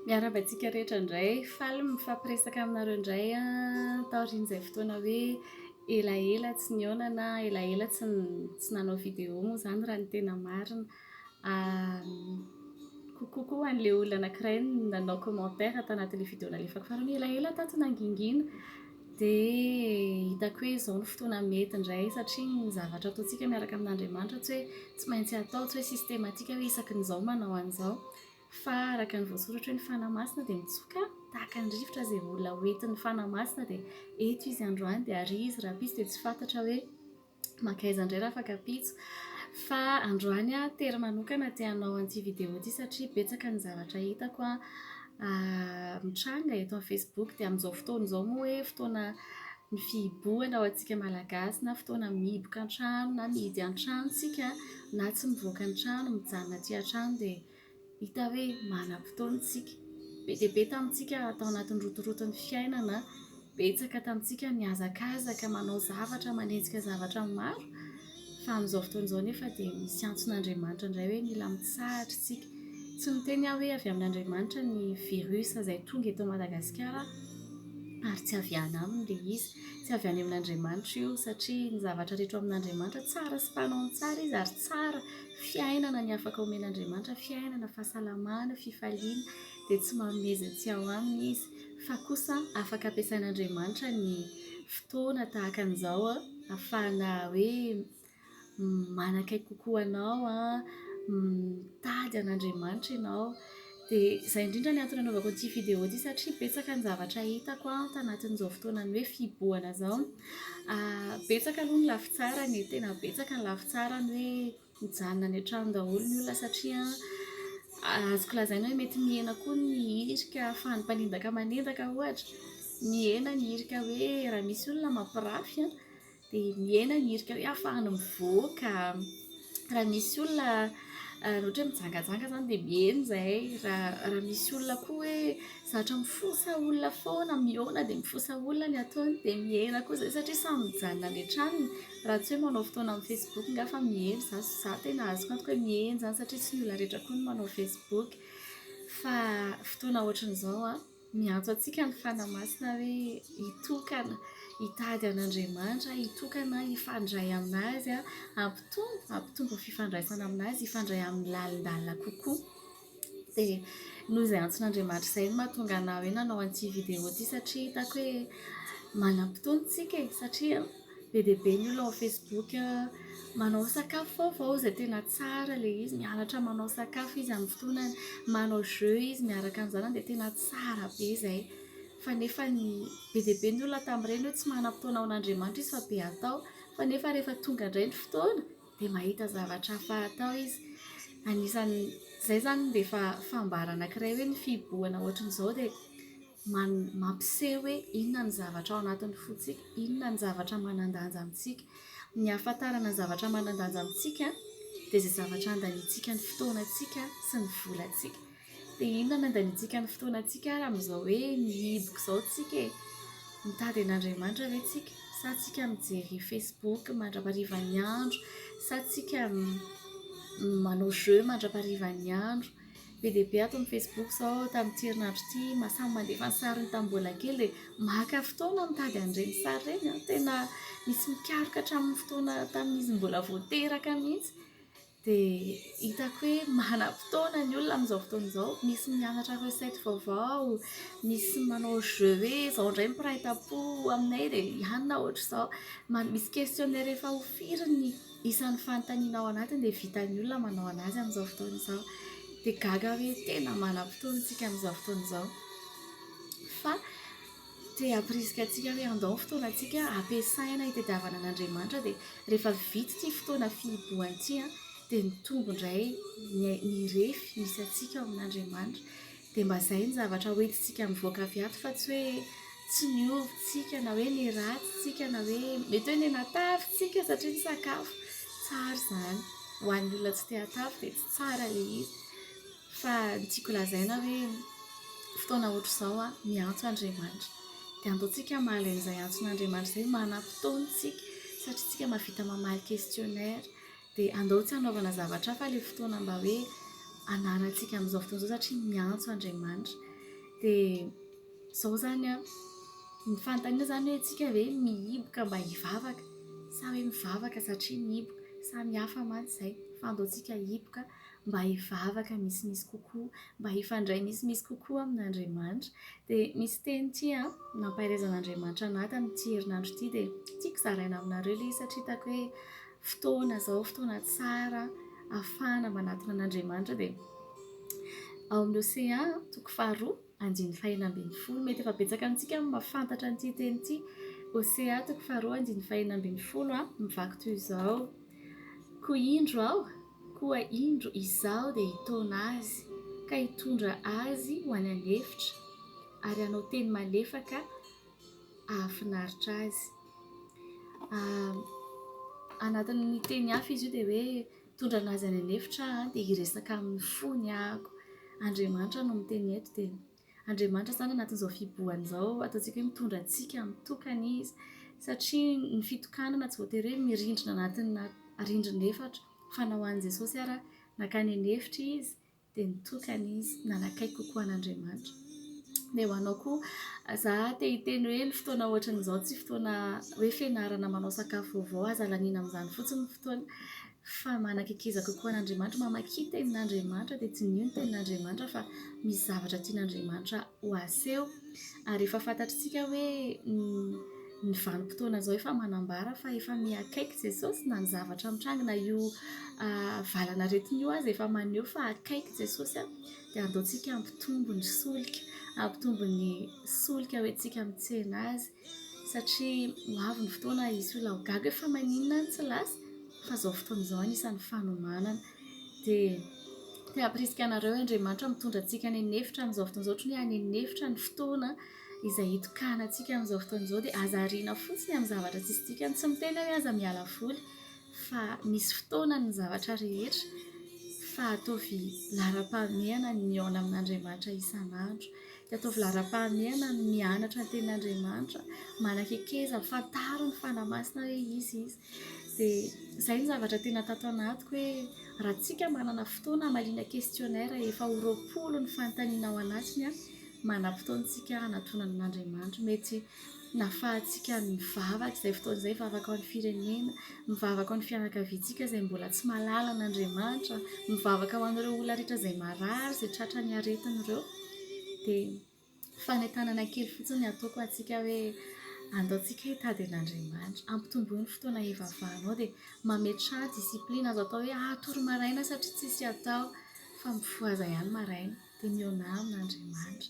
Miarahaba antsika rehetra indray, faly mifampiresaka aminareo indray taorian'izay fotoana hoe elaela tsy nihaonana, elaela tsy tsy nanao vidéo moa izany raha ny tena marina. Coucou koa ho an'ilay olona anankiray nanao commentaire tanatin'ilay vidéo nalefako farany hoe elaela tato nangingina. Dia hitako hoe izao no fotoana mety indray satria ny zavatra ataontsika miaraka amin'Andriamanitra tsy hoe tsy maintsy atao, tsy hoe systématique hoe isaky ny izao manao an'izao. Fa araka ny voasoratra hoe ny Fanahy Masina dia mitsoka tahaka ny rivotra izay olona hoentin'ny Fanahy Masina dia eto izy androany dia ary izy rahampitso dia tsy fantatra hoe mankaiza indray rafakampitso. Fa androany aho tery manokana te hanao an'ity vidéo ity satria betsaka ny zavatra hitako mitranga eto amin'ny Facebook dia amin'izao fotoana izao moa hoe fotoana ny fihibohana ho antsika Malagasy na fotoana mihiboka an-trano na mihidy an-trano isika na tsy mivoaka ny trano mijanona aty an-trano dia Hita hoe manam-potoana isika. Be dia be tamintsika tao anatin'ny rotoroton'ny fiainana, betsaka tamintsika nihazakazaka manao zavatra, manenjika zavatra maro, fa amin'izao fotoana izao nefa dia misy antson'Andriamanitra indray hoe mila mitsahatra isika. Tsy miteny aho hoe avy amin'Andriamanitra ny virus izay tonga eto Madagasikara ary tsy avy any aminy ilay izy. Tsy avy any amin'Andriamanitra io satria ny zavatra rehetra ao amin'Andriamanitra tsara sy mpanao ny tsara izy ary tsara Fiainana ny afaka omen'Andriamanitra, fiainana, fahasalamana, fifaliana, dia tsy manome izay tsy ao aminy izy, fa kosa afaka ampiasain'Andriamanitra ny fotoana tahaka an'izao ahafahana hoe manakaiky kokoa anao, mitady an'Andriamanitra ianao. Dia izay indrindra ny antony anaovako an'ity vidéo ity satria betsaka ny zavatra hitako tanatin'izao fotoanan'ny hoe fihibohana izao. Betsaka aloha ny lafy tsarany e, tena betsaka ny lafy tsarany hoe mijanona any an-trano daholo ny olona satria azoko lazaina hoe mety mihena koa ny hirika ahafahan'ny mpanendaka manendaka ohatra, mihena ny hirika hoe raha misy olona mampirafy an. Dia mihena ny hirika hoe ahafahany mivoaka. Raha misy olona raha ohatra hoe mijangajanga izany dia mihena izay. Raha raha misy olona koa hoe zatra mifosa olona foana, mihaona dia mifosa olona ny ataony dia mihena koa izay satria samy mijanona any an-tranony. Raha tsy hoe manao fotoana amin'ny Facebook angaha fa mihena. Izaho izaho tena azoko antoka hoe mihena izany satria tsy ny olona rehetra koa no manao Facebook. Fa fotoana ohatran'izao an. Miantso antsika ny Fanahy Masina hoe hitokana, hitady an'Andriamanitra, hitokana hifandray amin'Azy, hampitombo, hampitombo ny fifandraisana amin'Azy, hifandray aminy lalindalina kokoa. Dia noho izay antson'Andriamanitra izay no mahatonga anà hoe nanao an'ity vidéo ity satria hitako hoe manam-potoana isika e, satria Be dia be ny olona ao Facebook manao sakafo vaovao izay tena tsara ilay izy, mianatra manao sakafo izy amin'ny fotoanany, manao jeu izy miaraka amin'ny zanany dia tena tsara be izay. Fa nefa ny be dia be ny olona tamin'ireny hoe tsy manam-potoana ho an'Andriamanitra izy fa be atao, fa nefa rehefa tonga indray ny fotoana dia mahita zavatra hafa atao izy. Anisan'izay izany dia efa fambara anankiray hoe ny fihibohana ohatran'izao dia mampiseho hoe inona ny zavatra ao anatin'ny fontsika, inona ny zavatra manan-danja amintsika. Ny ahafantarana ny zavatra manan-danja amintsika dia izay zavatra andaniantsika ny fotoanantsika sy ny volantsika. Dia inona no andaniantsika ny fotoanantsika ary amin'izao hoe mihiboka izao tsika e? Mitady an'Andriamanitra ve tsika? Sa tsika mijery Facebook mandra-paharivan'ny andro? Sa tsika manao jeu mandra-paharivan'ny andro? Be dia be ato amin'ny Facebook izao tamin'ity herinandro ity, samy mandefa ny sariny tamin'ny mbola kely dia maka fotoana mitady an'ireny sary ireny an, tena misy mikaroka hatramin'ny fotoana tamin'izy mbola vao teraka mihitsy. Dia hitako hoe manam-potoana ny olona amin'izao fotoana izao, misy mianatra recette vaovao, misy manao jeu hoe izao indray ny mpiray tampo aminay dia hianina ohatr'izao, misy questionnaire efa ho firy ny Isan'ny fanontaniana ao anatiny dia vitan'ny olona manao an'azy amin'izao fotoana izao. Dia gaga aho hoe tena manam-potoana isika amin'izao fotoana izao. Fa te hampirisika antsika hoe andao ny fotoanantsika ampiasaina hitadiavana an'Andriamanitra dia rehefa vita ity fotoana fihibohana ity dia mitombo indray ny refy misy antsika ao amin'Andriamanitra. Dia mba izay ny zavatra hoentintsika mivoaka avy ato fa tsy hoe tsy niova tsika na hoe niratsy tsika na hoe mety hoe nenatavy tsika satria ny sakafo tsara izany. Ho an'ny olona tsy te hatavy dia tsy tsara ilay izy. Fa ny tiako lazaina hoe fotoana ohatr'izao an, miantso Andriamanitra. Dia andaontsika hamaly an'izay antson'Andriamanitra izay, manam-potoana isika satria tsika mahavita mamaly questionnaire. Dia andao tsy hanaovana zavatra hafa ilay fotoana mba hoe ananantsika amin'izao fotoana izao satria miantso Andriamanitra. Dia izao izany an, ny fanontaniana izany hoe isika ve mihiboka mba hivavaka sa hoe mivavaka satria mihiboka? Samy hafa mantsy izay fa andao tsika hihiboka mba hivavaka misimisy kokoa, mba hifandray misimisy kokoa amin'Andriamanitra. Dia misy teny ity an, nampaherezan'Andriamanitra anah tamin'ity herinandro ity dia tiako zaraina aminareo ilay izy satria hitako hoe fotoana izao, fotoana tsara ahafahana manatona an'Andriamanitra. Dia ao amin'ny Hosea toko faharoa andininy fahenina ambin'ny folo, mety efa betsaka amintsika no mahafantatra an'ity teny ity. Hosea toko faharoa andininy fahenina ambin'ny folo mivaky toy izao: Koa indro aho, koa indro izaho dia hitaona azy ka hitondra azy ho any an'efitra ary hanao teny malefaka hahafinaritra azy. Anatin'ny teny hafa izy io dia hoe hitondra an'azy any an'efitra aho dia hiresaka amin'ny fony aho. Andriamanitra no miteny eto dia Andriamanitra izany anatin'izao fihibohana izao ataontsika hoe mitondra antsika mitokana izy satria ny fitokanana tsy voatery hoe mirindrina anatina rindrina efatra fa na ho an'i Jesosy ara nankany an'efitra izy dia nitokana izy nanakaiky kokoa an'Andriamanitra. Dia ho anao koa, za te hiteny hoe ny fotoana ohatran'izao tsy fotoana hoe fianarana manao sakafo vaovao, aza laniana amin'izany fotsiny ny fotoana fa manakaikiza kokoa an'Andriamanitra, mamakia tenin'Andriamanitra dia diniho ny tenin'Andriamanitra fa misy zavatra tian'Andriamanitra ho aseho. Ary efa fantatritsika hoe ny vanim-potoana izao efa manambara fa efa miha-akaiky Jesosy na ny zavatra mitranga na io valan'aretina io aza efa maneho fa akaiky Jesosy dia andao tsika hampitombo ny solika, hampitombo ny solika hoentintsika mitsena azy satria ho avy ny fotoana hisy olona ho gaga hoe fa maninona aho no tsy lasa fa izao fotoana izao anisan'ny fanomanana. Dia te hampirisika anareo Andriamanitra mitondra antsika any an'efitra amin'izao fotoana izao, ohatran'ny hoe any an'efitra ny fotoana izay hitokanantsika amin'izao fotoana izao dia aza ariana fotsiny amin'ny zavatra tsisy dikany. Tsy miteny aho hoe aza miala voly fa misy fotoana ny zavatra rehetra fa ataovy laharam-pahamehana ny mihaona amin'Andriamanitra isan'andro. Dia ataovy laharam-pahamehana ny mianatra ny tenin'Andriamanitra, manakekeza, fantaro ny Fanahy Masina hoe iza izy. Dia izay ny zavatra tena tato anatiko hoe raha tsika manana fotoana hamaliana questionnaire efa ho 20 ny fanontaniana ao anatiny an, manam-potoana tsika hanatonana an'Andriamanitra. Mety nafahantsika nivavaka izay fotoana izay, mivavaka ho an'ny firenena, mivavaka ho an'ny fianakaviantsika izay mbola tsy mahalala an'Andriamanitra, mivavaka ho an'ireo olona rehetra izay marary, izay tratran'ny aretina ireo. Dia fanentanana kely fotsiny ny ataoko ho antsika hoe andao tsika hitady an'Andriamanitra. Ampitomboy ny fotoana hivavahanao dia mametraha discipline. Azo atao hoe hatory maraina satria tsisy atao fa mifohaza ihany maraina dia mihaonà amin'Andriamanitra.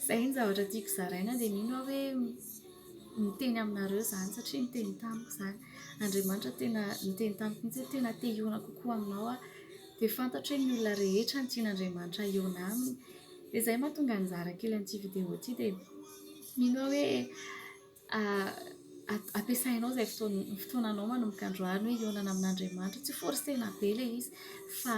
Izay ny zavatra tiako zaraina dia mino aho hoe miteny aminareo izany satria niteny tamiko izany. Andriamanitra tena niteny tamiko mihitsy hoe tena te hihaona kokoa aminao aho. Dia fantatro hoe ny olona rehetra no tian'Andriamanitra hihaona aminy. Dia izay mahatonga nizara kely an'ity vidéo ity dia mino aho hoe ampiasainao izay fotoana fotoananao manomboka androany hoe hihaonana amin'Andriamanitra. Tsy forcena be ilay izy fa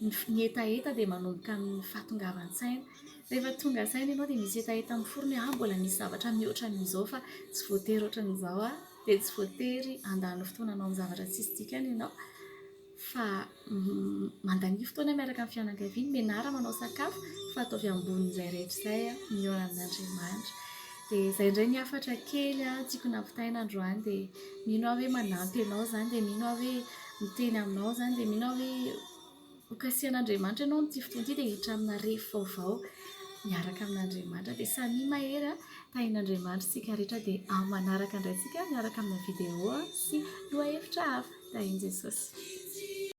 ny hetaheta dia manomboka amin'ny fahatongavan-tsaina. Rehefa tonga saina ianao dia misy hetaheta miforona hoe ah mbola misy zavatra mihoatra an'izao fa tsy voatery ohatran'izao aho. Dia tsy voatery handany fotoananao amin'ny zavatra tsisy dikany ianao. Fa mandania fotoana miaraka amin'ny fianakaviana, mianara manao sakafo fa ataovy ambonin'izay rehetra izay mihaona amin'Andriamanitra. Dia izay indray ny hafatra kely tiako nampitaina androany dia mino aho hoe manampy anao izany, dia mino aho hoe miteny aminao izany, dia mino aho hoe hokasihan'Andriamanitra ianao amin'ity fotoana ity dia hiditra amina refy vaovao miaraka amin'Andriamanitra. Dia samia mahery, tahin'Andriamanitra isika rehetra dia amin'ny manaraka indray isika miaraka amina vidéo sy lohahevitra hafa. Tahin'i Jesosy.